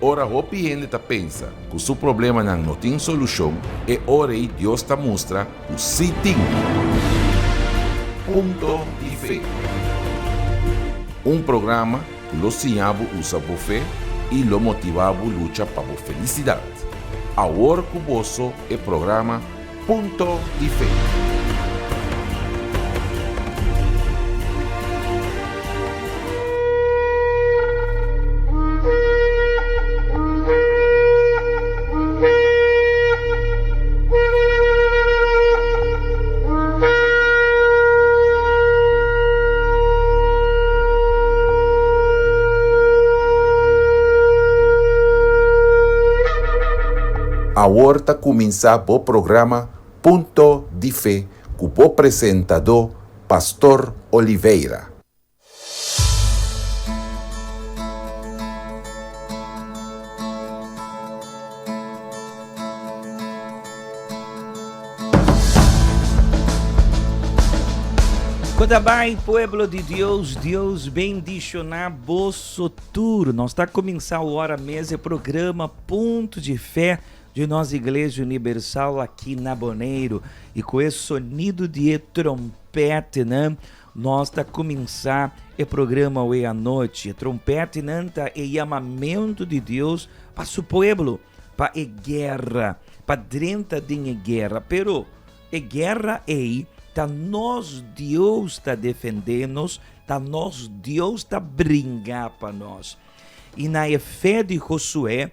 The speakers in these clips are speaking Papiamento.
Ora hopi hende ta pensa ku su problemanan no tin solushon, e ora ei Dios ta mustra ku sí tin. Punto di Fe. Un programa ku lo siña bo usa bo fe i lo motivá bo lucha pa bo felisidat. Awor ku boso e programa Punto di Fe. Awor ta kuminsá bo programa Punto di Fe ku bo presentadó Pastor Oliveira. Cu ta bay pueblo di Dios, Dios bendiciona boso tur. Nos ta cuminsa awor mes e programa Punto di Fe di nos Iglesia Universal aki na Boneiru. Y cu e sonido di e trompetnan nos ta cuminsa e programa awe anochi. E trompetnan ta e yamamento di Dios pa su pueblo. pa e guerra, pa drenta den e guerra, pero e guerra ei ta nos Dios ta defende nos, ta nos Dios ta bringa pa nos. I na e fe di Josué,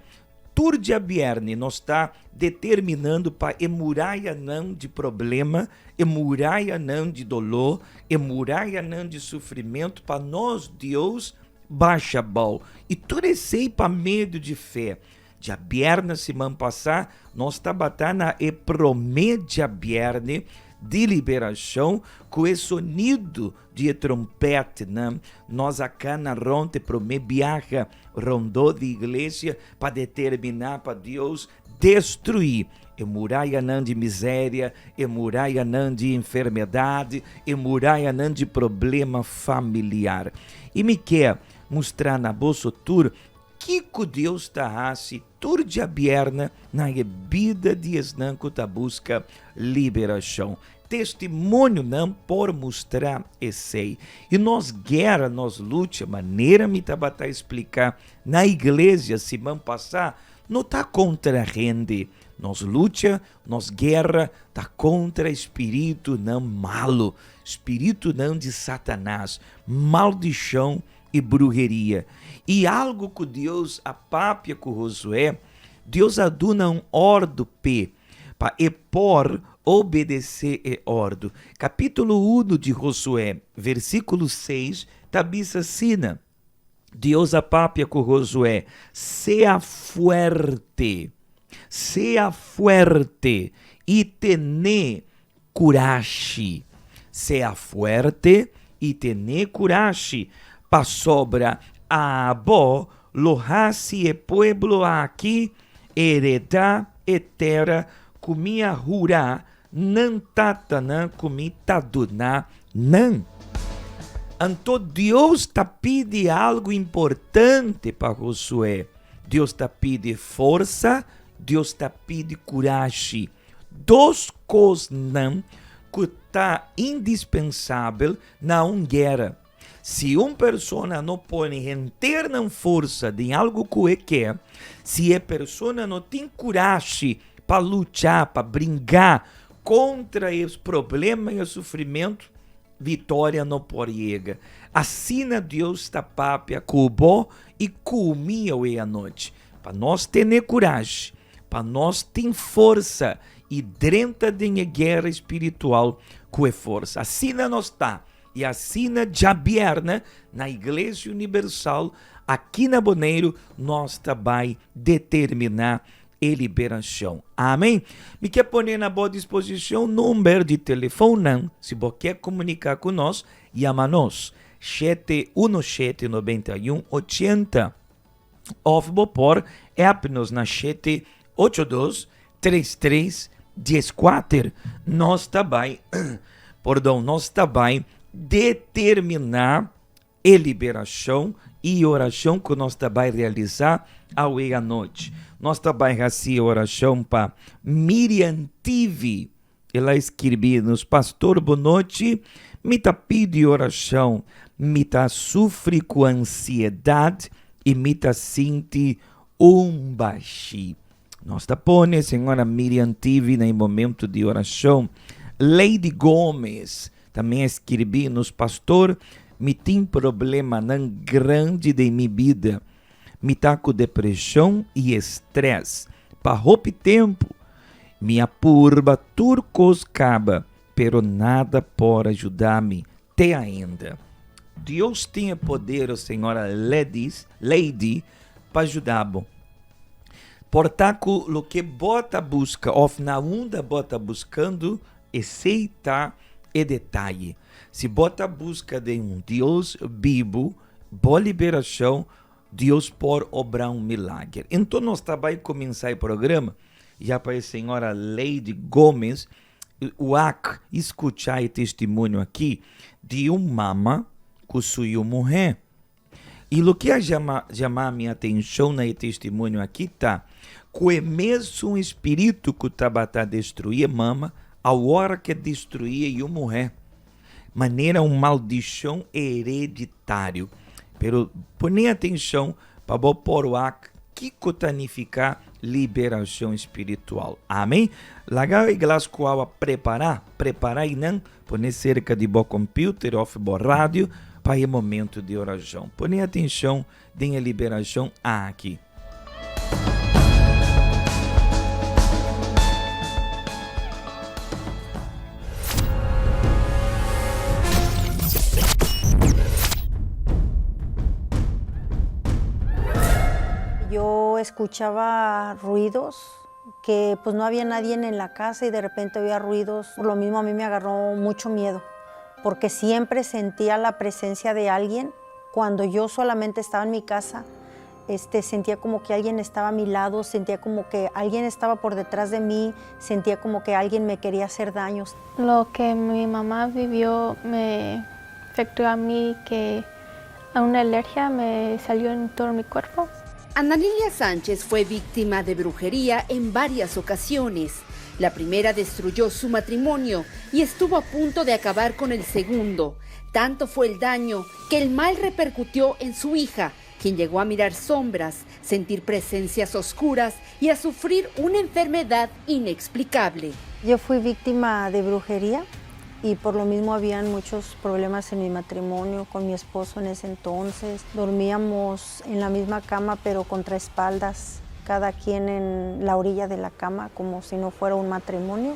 tur djabièrnè nos ta determinando pa e murayanan di problema, e murayanan di doló, e murayanan di sufrimentu, pa nos Dios Basha bou i tur esei pa medio di fe. Djabièrnè siman pasá nos tabata na e promé djabièrnè di liberashon ku e sonido di e trompètnan. Nos a kana rònt e promé biaha rondó di iglesia pa determiná pa Dios destruí e murayanan di miseria, e murayanan di enfermedat, e murayanan di problema familiar. I mi ke mustra na boso tur kiko Dios ta hasi tur djabièrnè na e bida di esnan ku ta buska liberashon. Testimonionan por mustra esei. I nos guera, nos lucha, manera mi tabata splika na iglesia siman pasá, No ta kontra hende. Nos lucha, nos guera ta kontra spiritunan malu, spiritunan di Satanas, maldishon i bruheria. I algu ku Dios a papia ku Josué, Dios a duna un òrdu p'e, pa e por obedesé e òrdu. Kapítulo unu di Josué, versíkulo seis, ta bisa asina. Dios a papia ku Josué, Sea fuerte, sea fuerte i tene kurashi. Sea fuerte i tene kurashi, pasobra abo lo hasi e pueblo aki heredá e tera ku mi a hura Nan tatanan ku mi ta duna nan. Anto Dios ta pidi algu importante pa Josué. Dios ta pidi forsa, Dios ta pidi kurashi. Dos kosnan ku ta indispensabel na un guera. Si un persona no pone henter nan forsa den algu ku e ke, si e persona no tin kurashi pa lucha, pa bringa kontra e problema i e sufrimentu, vitoria no por yega. Asina Dios ta papia ku bo i ku mi awe anochi, pa nos tene kurashi, pa nos tin forsa i drenta den e guera spiritual ku e forsa. Asina nos ta. I asina djabièrnè na Iglesia Unibersal aki na Boneiru nos ta bai determiná e liberashon. Amen. Mi ke pone na bo disposishon number di telefonnan si bo ke komuniká ku nos, yama nos 717 91 80 òf bo por app nos na 782 33 14. Nos ta bai, pordon, nos ta bai determiná. E liberashon i orashon ku nos ta bai realisá awe anochi. Nos ta bai hasi e orashon pa Miriam TV. El a skirbi nos, Pastor bonochi, mi ta pidi orashon. Mi ta sufri ku ansiedat i mi ta sinti un bashí. Nos ta pone señora Miriam TV na e momento di orashon. Lady Gomez tambe a skirbi nos, Pastor, mi tin problemanan grandi den mi bida. Mi ta ku depreshon i estrès pa hopi tempu. Mi a purba tur kos kaba, pero nada por a yuda mi te ainda. Dios tin e poder, señora Ledis, Lady, pa yuda bo. Por ta ku loke bo ta buska òf na unda bo ta buskando, esei ta e detaye. Si bo ta buska den un Dios bibu, bo liberashon, Dios por obra un milager. Enton nos ta bai kuminsá e programa ya pa e señora Lady Gomez wak i skuchá e testimonio aki di un mama ku su yu muhé. I loke a jama jama mi atenshon na e testimonio aki ta ku e mesun spiritu ku tabata destruí e mama awor ke destruí e yu muhé, manera un maldishon hereditario. Pero pone atenshon pa bo por wak kiko ta nifiká liberashon spiritual. Amen. Laga e glas ku awa prepará, prepará einan. Pone serka di bo computer of bo radio pa e momento di oracion. Pone atencion den e liberacion aki. Yo escuchaba ruidos que pues no había nadie en la casa y de repente oía ruidos. Por lo mismo a mí me agarró mucho miedo, porque siempre sentía la presencia de alguien. Cuando yo solamente estaba en mi casa, este, sentía como que alguien estaba a mi lado, sentía como que alguien estaba por detrás de mí, sentía como que alguien me quería hacer daños. Lo que mi mamá vivió me afectó a mí que una alergia me salió en todo mi cuerpo. Ana Lilia Sánchez fue víctima de brujería en varias ocasiones. La primera destruyó su matrimonio y estuvo a punto de acabar con el segundo. Tanto fue el daño que el mal repercutió en su hija, quien llegó a mirar sombras, sentir presencias oscuras y a sufrir una enfermedad inexplicable. Yo fui víctima de brujería y por lo mismo habían muchos problemas en mi matrimonio con mi esposo en ese entonces. Dormíamos en la misma cama pero contra espaldas, cada quien en la orilla de la cama como si no fuera un matrimonio.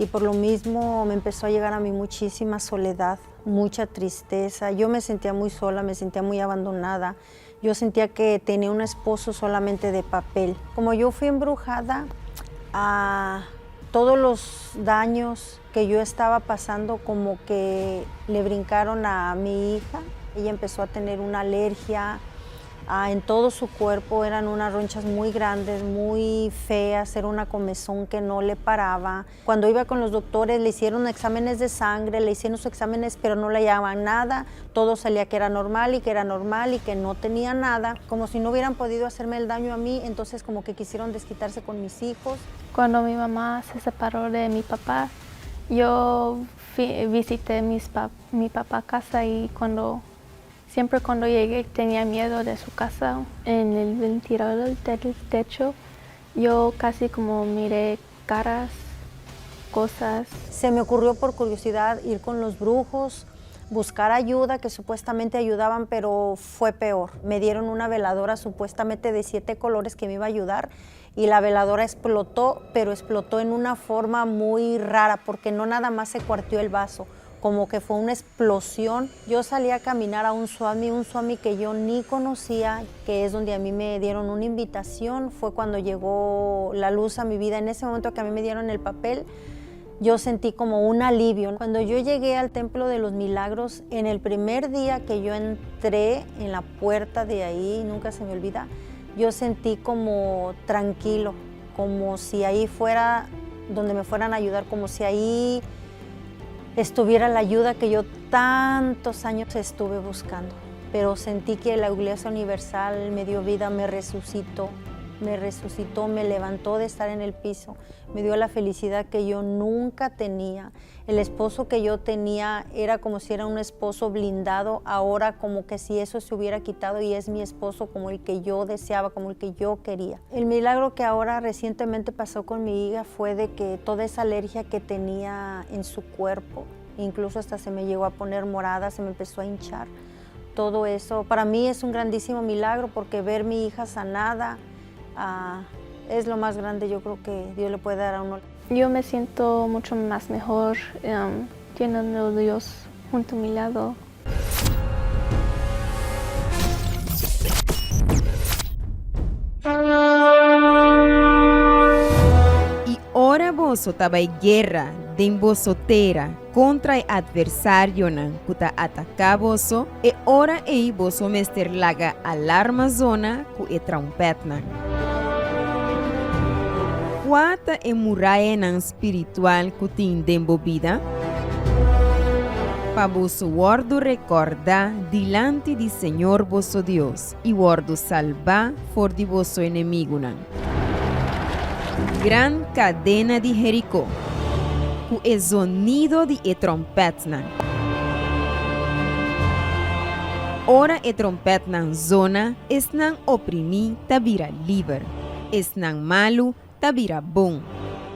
Y por lo mismo me empezó a llegar a mí muchísima soledad, mucha tristeza. Yo me sentía muy sola, me sentía muy abandonada. Yo sentía que tenía un esposo solamente de papel. Como yo fui embrujada, a todos los daños que yo estaba pasando como que le brincaron a mi hija. Ella empezó a tener una alergia en todo su cuerpo, eran unas ronchas muy grandes, muy feas, era una comezón que no le paraba. Cuando iba con los doctores le hicieron exámenes de sangre, le hicieron sus exámenes, pero no le hallaban nada. Todo salía que era normal y que era normal y que no tenía nada. Como si no hubieran podido hacerme el daño a mí, entonces como que quisieron desquitarse con mis hijos. Cuando mi mamá se separó de mi papá, yo visité mis mi papá a casa y cuando siempre cuando llegué tenía miedo de su casa. En el ventilador del techo yo casi como miré caras, cosas. Se me ocurrió por curiosidad ir con los brujos, buscar ayuda, que supuestamente ayudaban, pero fue peor. Me dieron una veladora supuestamente de 7 colores que me iba a ayudar y la veladora explotó, pero explotó en una forma muy rara porque no nada más se cuartió el vaso, como que fue una explosión. Yo salí a caminar a un swami, un swami que yo ni conocía, que es donde a mí me dieron una invitación. Fue cuando llegó la luz a mi vida. En ese momento que a mí me dieron el papel, yo sentí como un alivio. Cuando yo llegué al Templo de los Milagros, en el primer día que yo entré en la puerta de ahí, nunca se me olvida, yo sentí como tranquilo, como si ahí fuera donde me fueran a ayudar, como si ahí estuviera la ayuda que yo tantos años estuve buscando. Pero sentí que la Iglesia Universal me dio vida, me resucitó, me resucitó, me levantó de estar en el piso, me dio la felicidad que yo nunca tenía. El esposo que yo tenía era como si era un esposo blindado, ahora como que si eso se hubiera quitado y es mi esposo como el que yo deseaba, como el que yo quería. El milagro que ahora recientemente pasó con mi hija fue de que toda esa alergia que tenía en su cuerpo, incluso hasta se me llegó a poner morada, se me empezó a hinchar. Todo eso para mí es un grandísimo milagro porque ver mi hija sanada es lo más grande yo creo que Dios le puede dar a uno. Yo me siento mucho más mejor teniendo a Dios junto a mi lado. I ora boso ta bai guera den boso tera kontra e atversarionan ku ta ataká boso, e ora ei boso mester laga alarma zona ku e tròmpètnan. Kua ta e murayanan spiritual ku tin den bo bida? Pa boso wòrdu rekòrdá dilanti di señor boso Dios i wòrdu salbá for di boso enemigunan. Gran kadena di Jerikó, ku e zonido di e tròmpètnan. Ora e tròmpètnan zona, esnan oprimí ta bira liber, esnan malu ta bira bon.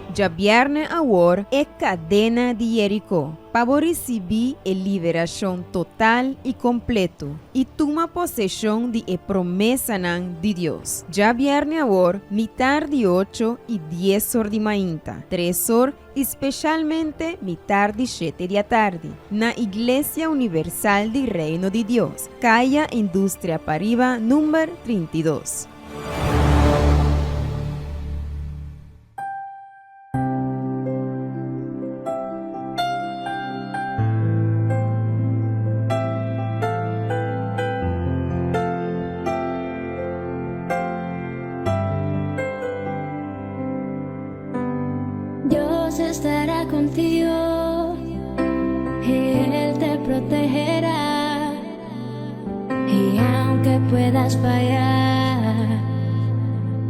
Djabièrnè awor e kadena di Jerikó, pa bo risibí e liberashon total i kompleto i tuma poseshon di e promesanan di Dios. Djabièrnè awor, mitar di ocho i dies or di mainta, tres or i speshalmente mitar di shete di atardi, na Iglesia Universal di Reino di Dios, Kaya Industria Pariba number 32. Dios estará contigo, Él te protegerá. Y aunque puedas fallar,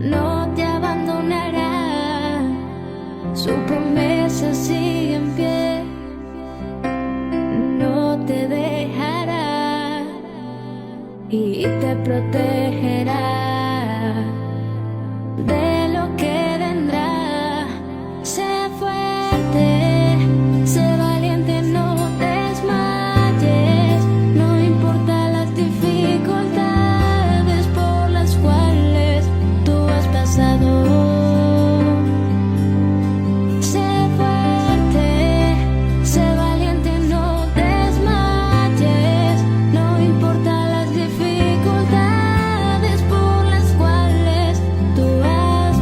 no te abandonará. Su promesa sigue en pie, no te dejará y te protegerá de lo que vendrá. Sé fuerte, sé valiente, no desmayes. No importa las dificultades por las cuales tú has pasado. Sé fuerte, sé valiente, no desmayes. No importa las dificultades por las cuales tú has.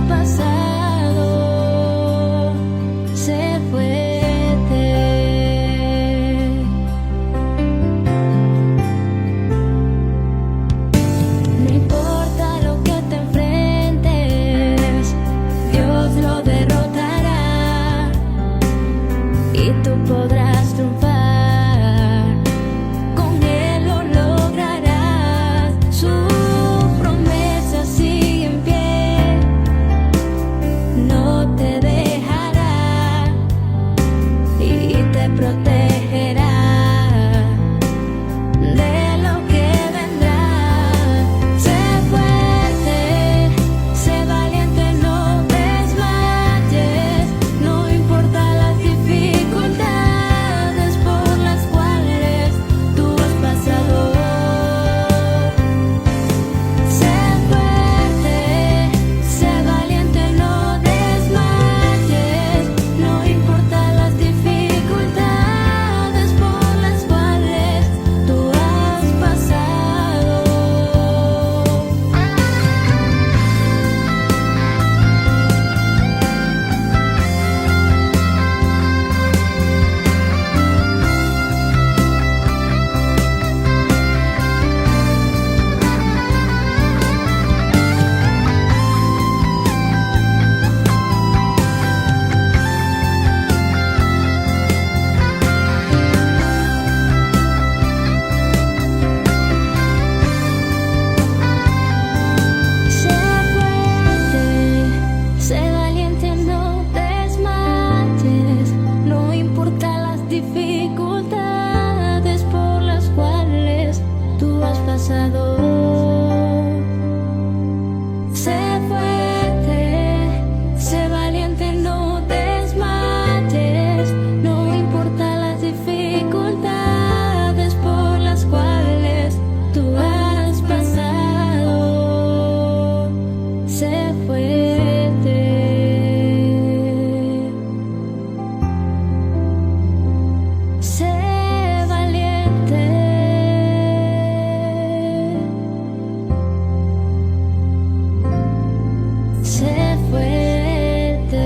Fuerte.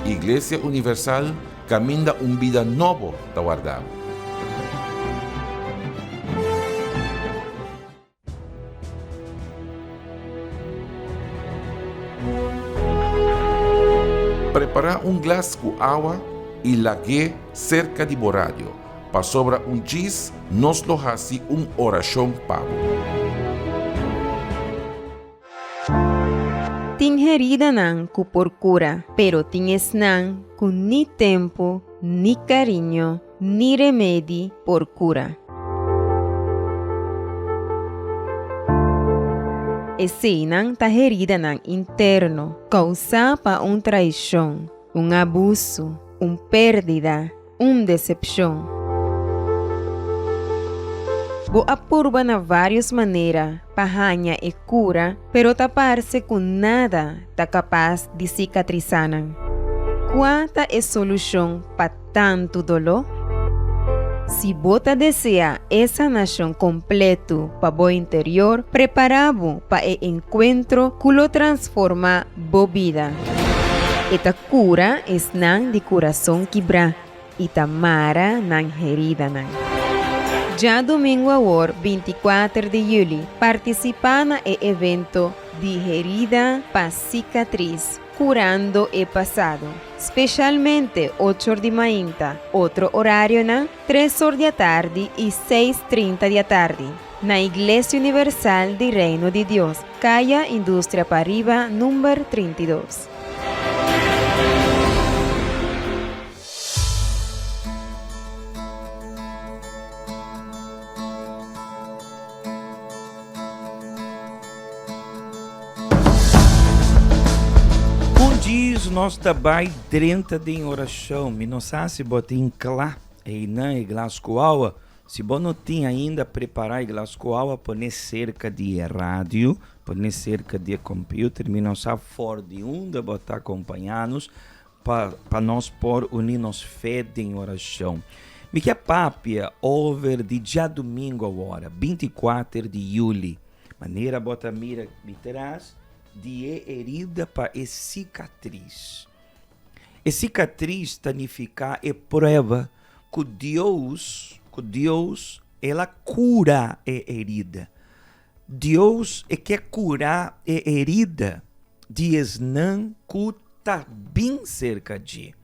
Iglesia Universal kaminda un bida nobo ta warda bo. Prepará un glas ku awa i lag'é serka di bo radio, pasobra un djis nos lo hasi un orashon pa bo. Tin heridanan ku por kura, pero tin esnan ku ni tempu, ni kariño, ni remedi por kura. Eseinan ta heridanan interno kousá pa un traishon, un abusu, un pérdida, un desepshon. Bo a purba na vários manera pa haña e kura, pero ta parse ku nada ta kapas di sikatrisá nan. Kua ta e solushon pa tantu doló? Si bo ta deseá e sanashon kompletu pa bo interior, prepará bo pa e enkuentro ku lo transformá bo bida. E ta kura esnan di kurason kibrá i ta mara nan heridanan. Djadumingu awor, bintikuater di yüli, partisipá na e evento Di Herida pa Sikatris, Kurando e Pasado. Speshalmente ochor di mainta, otro orarionan, tres or di atardi i seis trinta di atardi, na Iglesia Universal di Reino di Dios, Kaya Industria Pariba number 32. Un dies nos ta bai drenta den orashon. Mi no sa si bo tin kla einan e glas ku awa. Si bo no tin ainda, prepará e glas ku awa, pone serka di e radio, pone serka di e computer. Mi no sa for di unda bo ta kompañá nos pa pa nos por uní nos fe den orashon. Mi ke papia over di djadumingu awor, 24 di yuli. Manera bo ta mira mi tras di e herida pa e sikatris. E sikatris ta nifiká e prueba ku Dios, ku Dios el a kura e herida. Dios e ke kura e herida di esnan ku ta bin serka dje.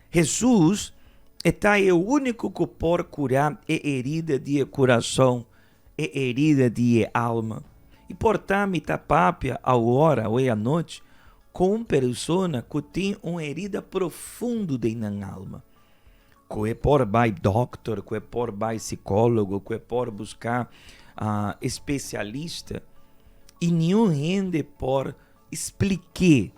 Hesus e ta e úniko ku por kura e herida di e kurason, e herida di e alma. I por ta mi ta papia awor, awe anochi, ku un persona ku tin un herida profundo den nan alma. Ku e por bai dòkter, ku e por bai sikólogo, ku e por buska espesialista i niun hende por splik'é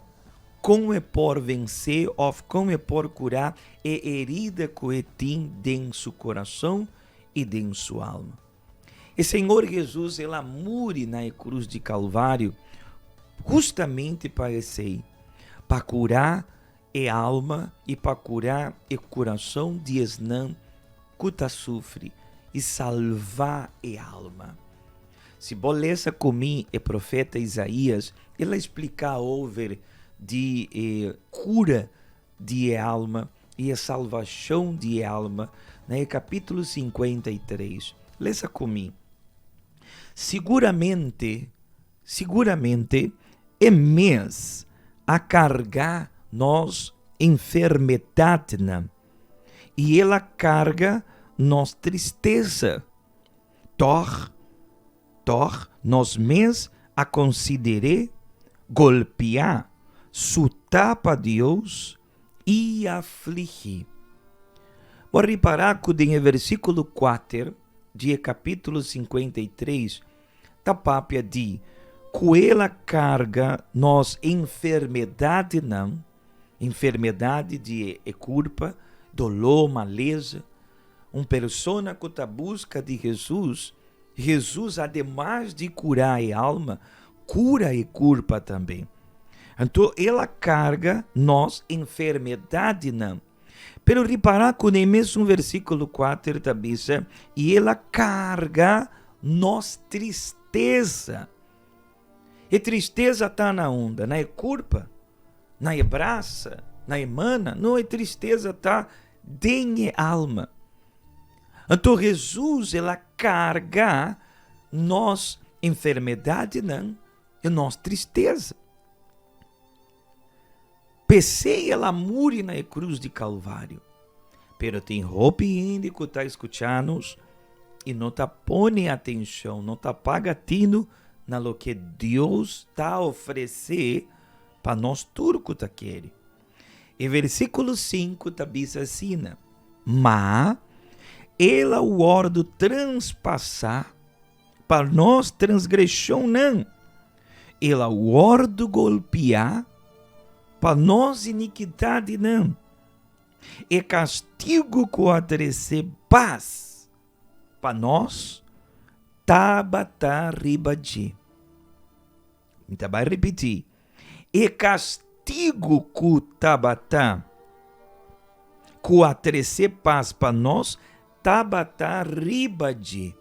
kon e por vensé òf kon e por kurá e herida ku e tin den su kurason i den su alma. E Señor Jesus el a muri na e krus di Kalvario hustamente pa esei, pa kurá e alma i pa kurá e kurason di esnan ku ta sufri i salvá e alma. Si bo lesa ku mi e profeta Isaías, el a spliká over di e kura di e alma i e salvashon di e alma na e kapítulo 53. Lesa ku mi. Siguramente, Siguramente e mes a karga nos enfermedatnan i el a karga nos tristesa. Tòg, tòg nos mes a konsider'é golpiá, sutá pa Dios i afligí. Bo a ripará ku den e versíkulo kuater di e kapítulo 53 ta papia di ku el a karga nos enfermedadnan, enfermedad di e kurpa, doló, malesa. Un persona ku ta buska di Hesus, Hesus ademas di kurá e alma, kura e kurpa tambe. Anto el a karga nos enfermedadnan. Pero ripará ku den mesun versíkulo kuater ta bisa, I el a karga nos tristesa. E tristesa ta na unda? Na e kurpa? Na e brasa? Na e mana? No, e tristesa ta den e alma. Anto Hesus el a karga nos enfermedadnan i nos tristesa. P'esei el a muri na e krus di Kalvario. Pero tin hopi hende ku ta skucha nos i no ta pone atenshon, no ta paga tinu na loke Dios ta ofresé pa nos tur ku ta kere. E versíkulo sinku ta bisa asina, Ma el a wòrdu transpasá pa nos transgreshonnan, el a wòrdu golpiá pa nos inikidatnan. E kastigu ku a trese pas pa nos tabata riba dje. Mi ta bai ripití, E kastigu ku tabata ku a trese pas pa nos tabata riba dje.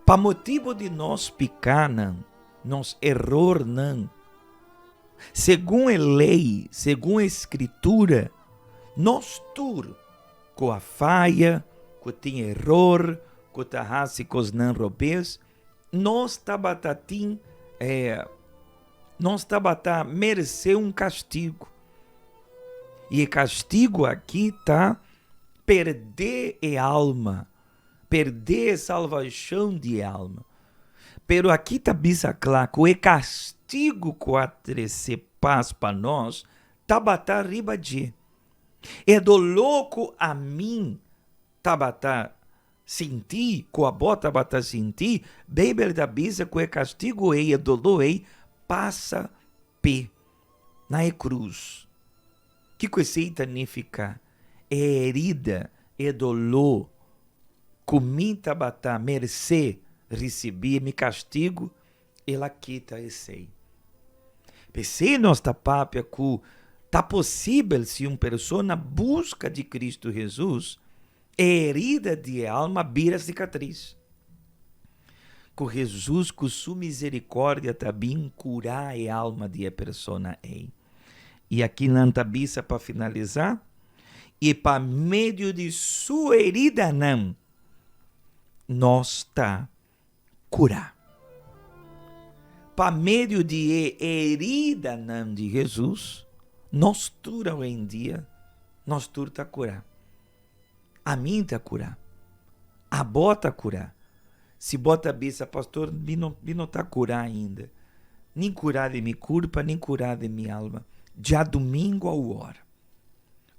Pa motibu di nos pikánan, nos erornan, segun e lei, segun e Skritura, nos tur ku a faya, ku tin eror, ku ta hasi kosnan robes, Nos tabata tin, nos tabata meresé un kastigu. I e kastigu aki ta perdé e alma, perdé e salvashon di e alma. Pero aki ta bisa kla ku e kastigu ku a trese pas pa nos tabata riba dje. E doló ku ami tabata Sinti ku abo tabata sinti, Beibel ta bisa ku e kastigu ei, e doló ei, pasa p'e na e krus. Kiko esei ta nifiká? E herida, e doló ku mi tabata meresé risibí, mi kastigu, el a kita esei. P'esei nos ta papia ku ta posibel si un persona buska di Kristu Hesus, E herida di e alma bira sikatris. Ku Hesus ku su miserikòrdia ta bin kurá e alma di e persona ei. I aki nan ta bisa pa finalisá, I pa medio di su heridanan nos ta kurá. Pa medio di e heridanan di Hesus, nos tur awendia, nos tur ta kurá. Ami ta kurá. Abo ta kurá. Si bo ta bisa, Pastor, mi no, mi no ta kurá ainda. Nin kurá di mi kurpa, nin kurá di mi alma. Djadumingu awor,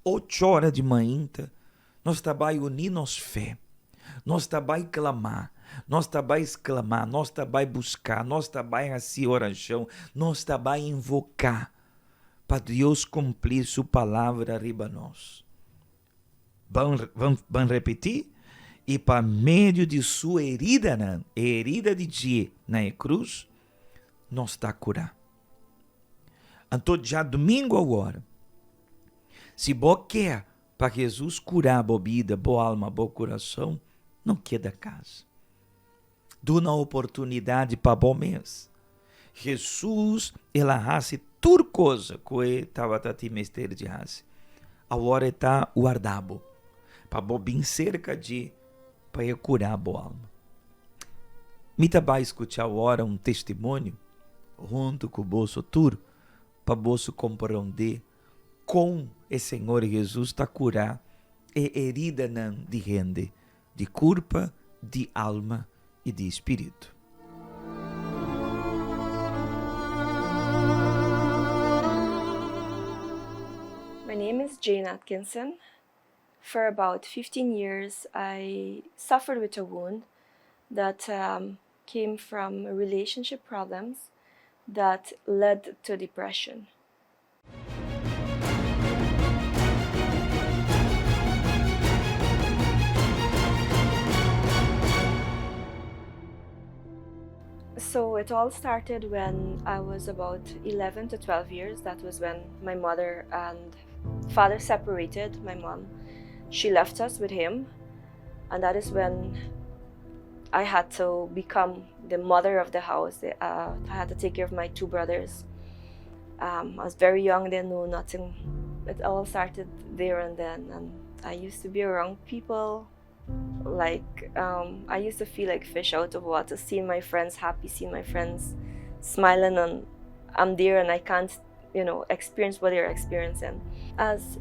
ocho ora di mainta, nos ta bai uní nos fe. Nos ta bai klamá, nos ta bai sklamá, nos ta bai buská, nos ta bai hasi orashon, nos ta bai invoká pa Dios kumpli su palabra riba nos. Ban, ban, ban repetí, I pa medio di su heridanan, e herida di dje na e krus, nos ta kurá. Anto djadumingu awor, si bo ke pa Hesus kurá bo bida, bo alma, bo kurason, no keda kas. Duna oportunidat pa bo mes. Hesus el a hasi tur cosa ku e tabata tin mester di hasi. Awor e ta warda bo pa bo bin serka dje pa e kura bo alma. Mi ta bai skucha awor un testimonio huntu ku boso tur pa boso komprondé kon e Señor Hesus ta kura e heridanan di hende Di kurpa, di alma i di spiritu. My name is Jane Atkinson. For about 15 years I suffered with a wound that came from relationship problems that led to depression. So it all started when I was about 11 to 12 years. That was when my mother and father separated, my mom, she left us with him. And that is when I had to become the mother of the house. I had to take care of my two brothers. I was very young, didn't know nothing. It all started there and then. And I used to be around people. I used to feel like fish out of water, seeing my friends happy, seeing my friends smiling, and I'm there and I can't experience what they're experiencing. As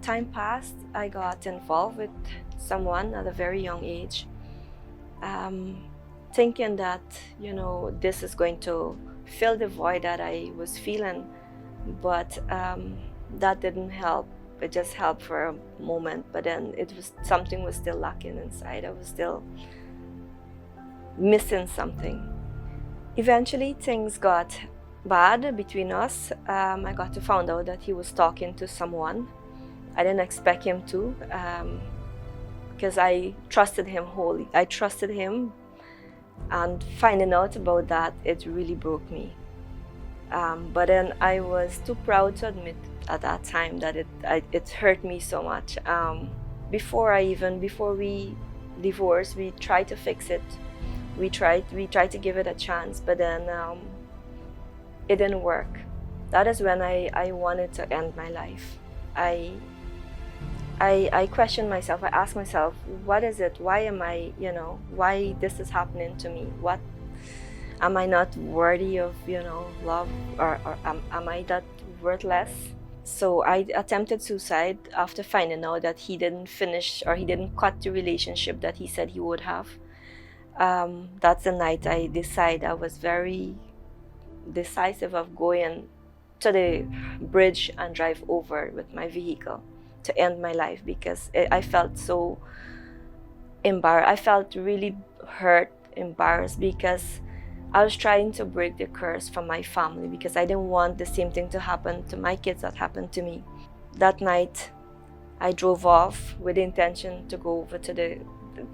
time passed, I got involved with someone at a very young age, thinking that this is going to fill the void that I was feeling, but that didn't help. It just helped for a moment, but then something was still lacking inside. I was still missing something. Eventually, things got bad between us. I got to find out that he was talking to someone. I didn't expect him to because I trusted him wholly. I trusted him, and finding out about that, it really broke me. But then I was too proud to admit at that time that it hurt me so much. Before we divorced, we tried to fix it. We tried to give it a chance, but then it didn't work. That is when I wanted to end my life. I questioned myself. I asked myself, what is it? Why am I, you know, why this is happening to me? What, am I not worthy of love? Or am I that worthless? So I attempted suicide after finding out that he didn't finish or he didn't cut the relationship that he said he would have. That's the night I decided. I was very decisive of going to the bridge and drive over with my vehicle to end my life, because I felt so embarrassed. I felt really hurt, embarrassed, because I was trying to break the curse from my family, because I didn't want the same thing to happen to my kids that happened to me. That night, I drove off with the intention to go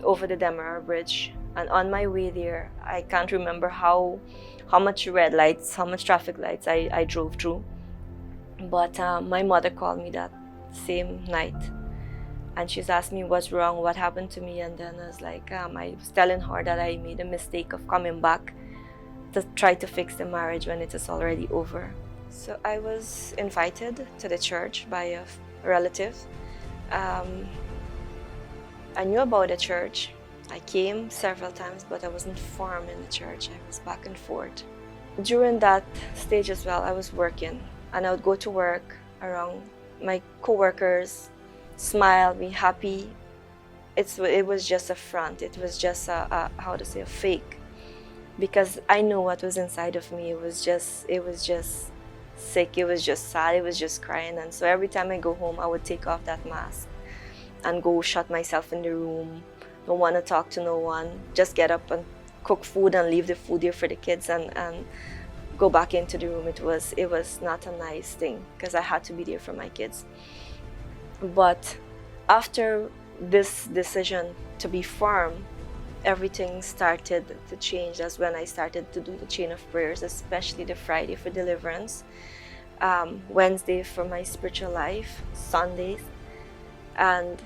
over the Demerara Bridge. And on my way there, I can't remember how much red lights, how much traffic lights I drove through. But my mother called me that same night. And she's asked me what's wrong, what happened to me. And then I was like, I was telling her that I made a mistake of coming back to try to fix the marriage when it is already over. So I was invited to the church by a relative. I knew about the church. I came several times, but I wasn't firm in the church. I was back and forth. During that stage as well, I was working, and I would go to work around my coworkers, smile, be happy. It was just a front. It was just a how to say, a fake, because I knew what was inside of me. It was just sick. It was just sad. It was just crying. And so every time I go home, I would take off that mask and go shut myself in the room. Don't want to talk to no one. Just get up and cook food and leave the food there for the kids and go back into the room. It was not a nice thing, because I had to be there for my kids. But after this decision to be firm, everything started to change. That's when I started to do the chain of prayers, especially the Friday for deliverance, Wednesday for my spiritual life, Sundays, and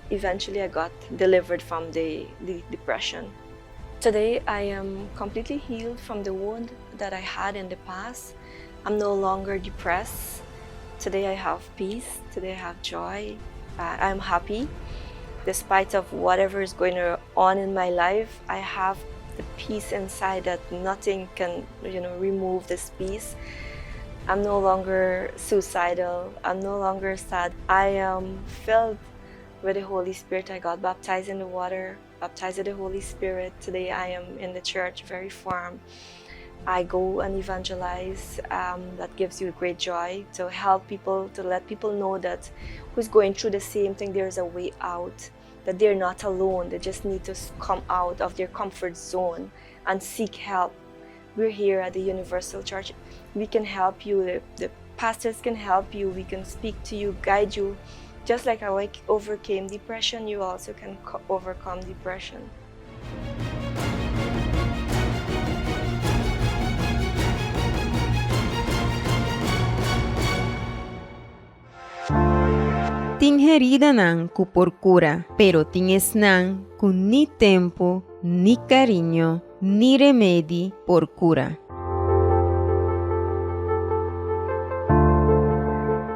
eventually I got delivered from the depression. Today I am completely healed from the wound that I had in the past. I'm no longer depressed. Today I have peace. Today I have joy. I'm happy. Despite of whatever is going on in my life, I have the peace inside that nothing can remove this peace. I'm no longer suicidal. I'm no longer sad. I am filled with the Holy Spirit. I got baptized in the water, baptized with the Holy Spirit. Today I am in the church very firm. I go and evangelize. That gives you great joy to help people, to let people know that who's going through the same thing, there's a way out, that they're not alone. They just need to come out of their comfort zone and seek help. We're here at the Universal Church. We can help you. The pastors can help you. We can speak to you, guide you. Just like I overcame depression, you also can overcome depression. Tin heridanan ku por kura, pero tin esnan ku ni tempu, ni kariño, ni remedi por kura.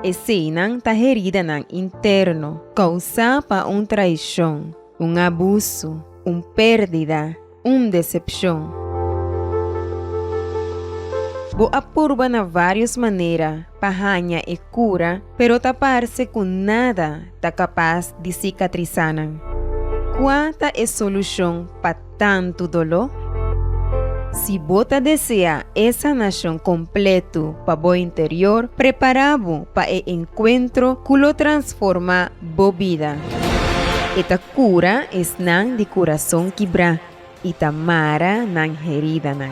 Eseinan ta heridanan interno kousá pa un traishon, un abusu, un pérdida, un desepshon. Bo a purba na vários manera pa haña e kura, pero ta parse ku nada ta kapas di sikatrisá nan. Kua ta e solushon pa tantu doló? Si bo ta deseá e sanashon kompletu pa bo interior, prepará bo pa e enkuentro ku lo transformá bo bida. E ta kura esnan di kurason kibrá i ta mara nan heridanan.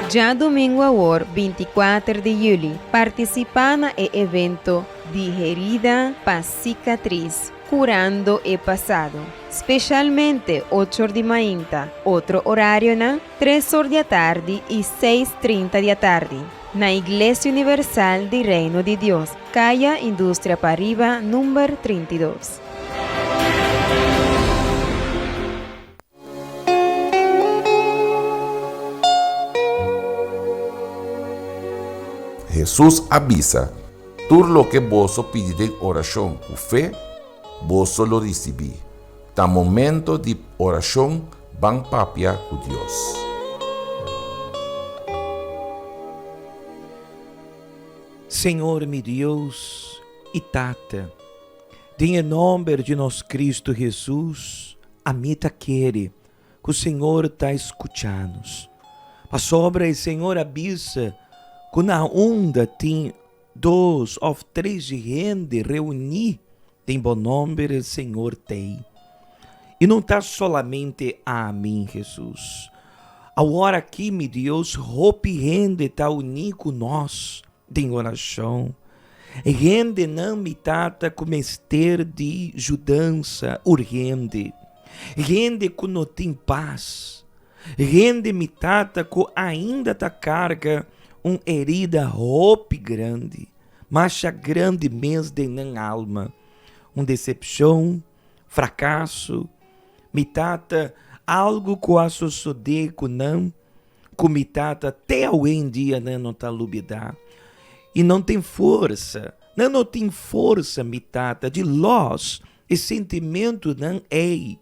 Djadumingu awor, 24 di yüli, partisipá na e evento Di Herida pa Sikatris, Kurando e Pasado. Speshalmente ocho or di mainta, otro orarionan tres or di atardi i seis trinta di atardi, na Iglesia Universal di Reino di Dios, Kaya Industria Pariba number 32. Hesus a bisa, Tur loke boso pidi den orashon ku fe, boso lo risibí. Ta momento di orashon ban papia ku Dios. Señor mi Dios i Tata, den e nomber di nos Cristo Jesus, ami ta kere ku Señor ta skucha nos. Pasobra e Señor a bisa ku na unda tin Dos of tres hende reuní den bo nomber el Señor t'ei. I no ta solamente ami, Hesus. Awor aki, mi Dios, hopi hende ta uní ku nos den orashon. Hendenan, mi Tata, ku mester di yudansa urgente. Hende ku no tin pas. Hende mi tata ku ainda ta karga un herida hopi grandi, masha grandi mes den nan alma, un desepshon, frakaso, mi tata, algu ku a sosodé ku nan ku mi tata te awendia nan no ta lubidá i nan tin forsa, nan no tin forsa mi tata di lòs e sentimentunan ei.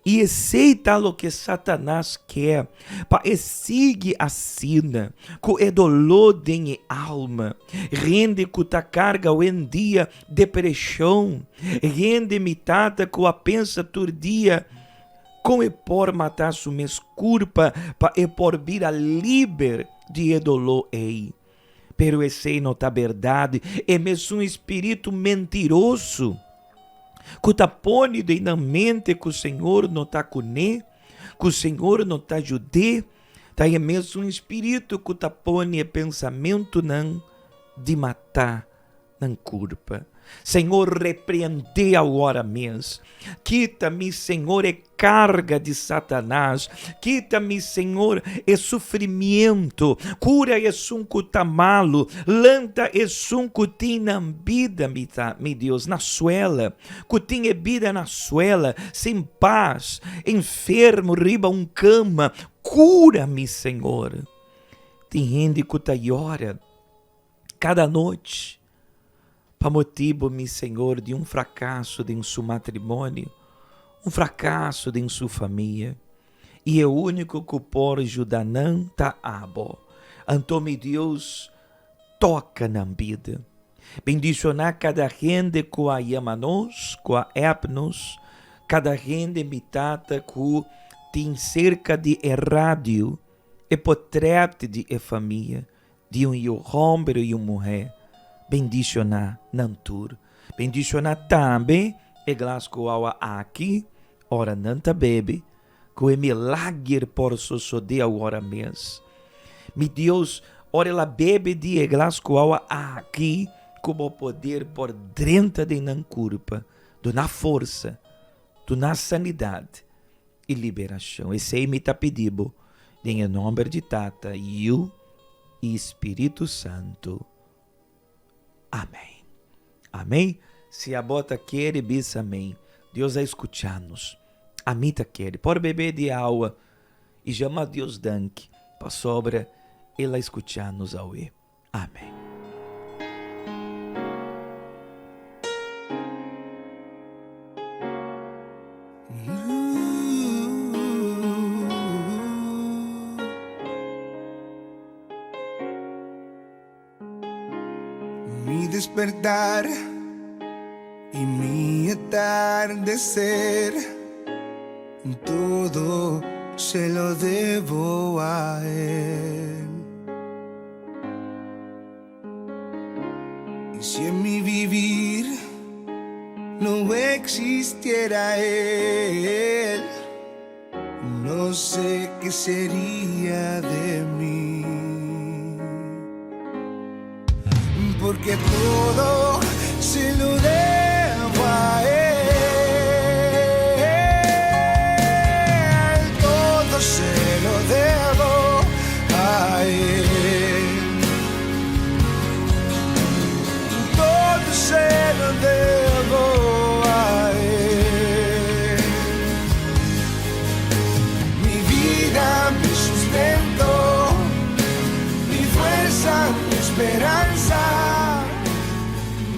I esei ta loke Satanas ke, pa e sigui asina, ku e doló den e alma. Hende ku ta karga awendia depreshon, hende mi tata ku a pensa tur dia kon e por mata su mes kurpa pa e por bira liber di e doló ei. Pero esei no ta berdad, e mesun spiritu mentiroso ku ta pone den nan mente ku Señor no ta kuné, ku Señor no ta yud'é, ta e mesun spiritu ku ta pone e pensamentunan di mata nan kurpa. Señor reprendé awor mes. Kita mi Señor e karga di Satanas. Kita mi Señor e sufrimiento. Kura esun ku ta malu. Lanta esun ku tin nan bida, mi ta, mi Dios, na suela. Ku tin e bida na suela, sin pas, enfermo riba un kama. Kura mi Señor. Tin hende ku ta yora. Kada nochi, pa motibu, mi Señor, di un frakaso den su matrimonio, un frakaso den su famia, i e úniko ku por yuda nan ta abo. Anto, mi Dios, toka nan bida. Bendishoná kada hende ku a yama nos, ku a app nos, kada hende, mi Tata, ku tin serka di e radio e potrèt di e famia, Di un yu hòmber i un muhé, bendishoná nan tur. Bendishoná tambe e glas ku awa aki ora nan ta bebe, ku e milager por sosodé awor mes. Mi Dios, ora el a bebe di e glas ku awa aki, ku bo poder por drenta den nan kurpa, duna forsa, duna sanidat i liberashon. Esei mi ta pidi bo den e nòmber di Tata, Yu i Spiritu Santu. Amèn. Amèn. Si abo ta kere bisa amen. Dios a skucha nos. Ami ta kere. Por bebe di awa i jama Dios danki pasobra El a skucha nos awe. Amen. Mi despertar y mi atardecer, todo se lo debo a él. Y si en mi vivir no existiera él, no sé qué sería de mí. Porque todo se lo debo a él. Todo se lo debo a él. Todo se lo debo a él. Mi vida, mi sustento, mi fuerza, mi esperanza.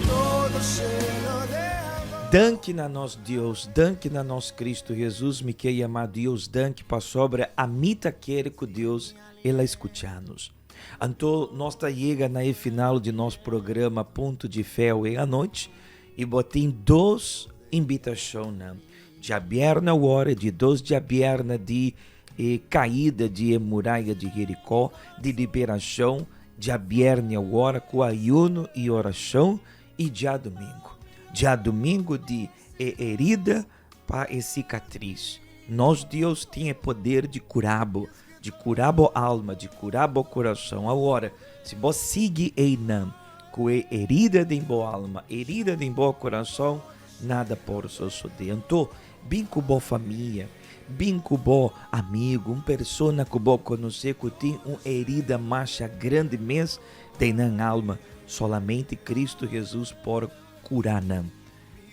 Todo se lo debo. Danki na nos Dios, danki na nos Cristo Jesus, mi ke yama Dios danki pasobra ami ta kere ku Dios El a skucha nos. Anto nos ta yega na e final di nos programa Punto di Fe awe anochi i bo tin dos invitashonnan. Djabièrnè awor e di dos djabièrnè di e kaida di e muraya di Jerikó, di liberashon, djabièrnè awor ku ayuno i orashon i djadumingu. Djadumingu di e herida pa e sikatris. Nos Dios tin e poder di kura bo, di kura bo alma, di kura bo kurason. Awor, si bo sigui einan ku e herida den bo alma, herida den bo kurason, nada por sosodé. Anto, bin ku bo famia, bin ku bo amigu, un persona ku bo konosé ku tin un herida masha grandi mes den nan alma. Solamente Cristo Jesus por kura nan.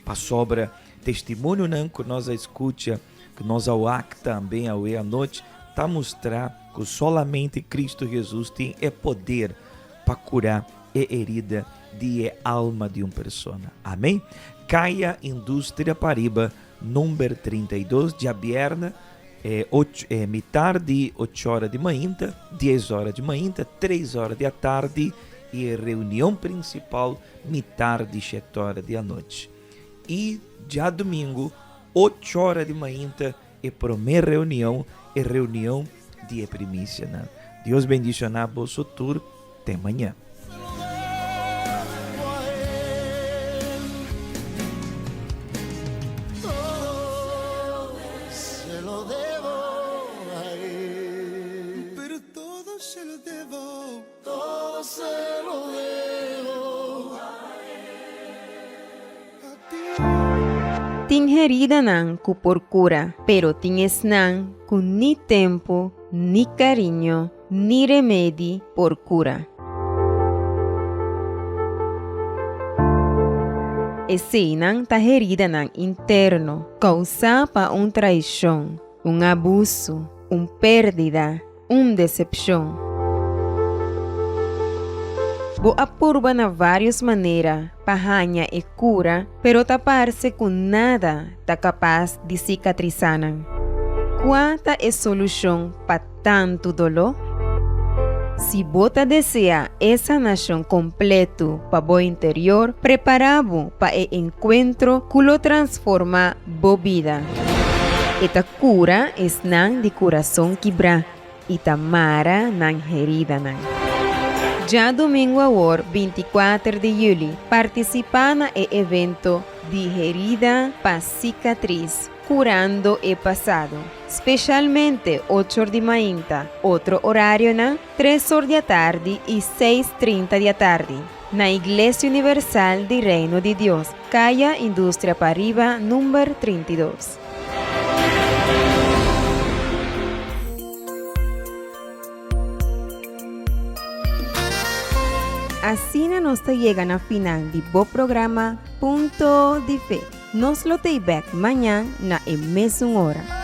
Pasobra testimonionan ku nos a skucha, ku nos a wak tambe awe anochi, ta mustra ku solamente Kristu Hesus tin e poder pa kura e herida di e alma di un persona. Amen. Kaya Industria Pariba, number 32, djabièrnè, eh, ocho, eh, mitar di ocho ora di mainta, dies ora di mainta, tres ora di atardi i e reunion prinsipal mitar di shete ora di anochi. I djadumingu, ocho ora di mainta, e promé reunion, e reunion di e primisianan. Dios bendishoná boso tur. Te maña. Tin heridanan ku por kura, pero tin esnan ku ni tempu, ni kariño, ni remedi por kura. Eseinan ta heridanan interno kousá pa un traishon, un abusu, un pérdida, un desepshon. Bo a purba na vários manera pa haña e kura, pero ta parse ku nada ta kapas di sikatrisá nan. Kua ta e solushon pa tantu doló? Si bo ta deseá e sanashon kompletu pa bo interior, prepará bo pa e enkuentro ku lo transformá bo bida. E ta Kura esnan di kurason kibrá i ta mara nan heridanan. Djadumingu awor 24 di yüli partisipá na e evento Di herida pa sikatris, kurando e pasado. Speshalmente ocho or di mainta, otro orarionan tres or di atardi i seis trinta di atardi, na Iglesia Universal di Reino di Dios, Kaya Industria Pariba number 32. Asina nos ta yega na final di bo programa Punto di Fe. Nos lo t'ei bek mañan na e mesun ora.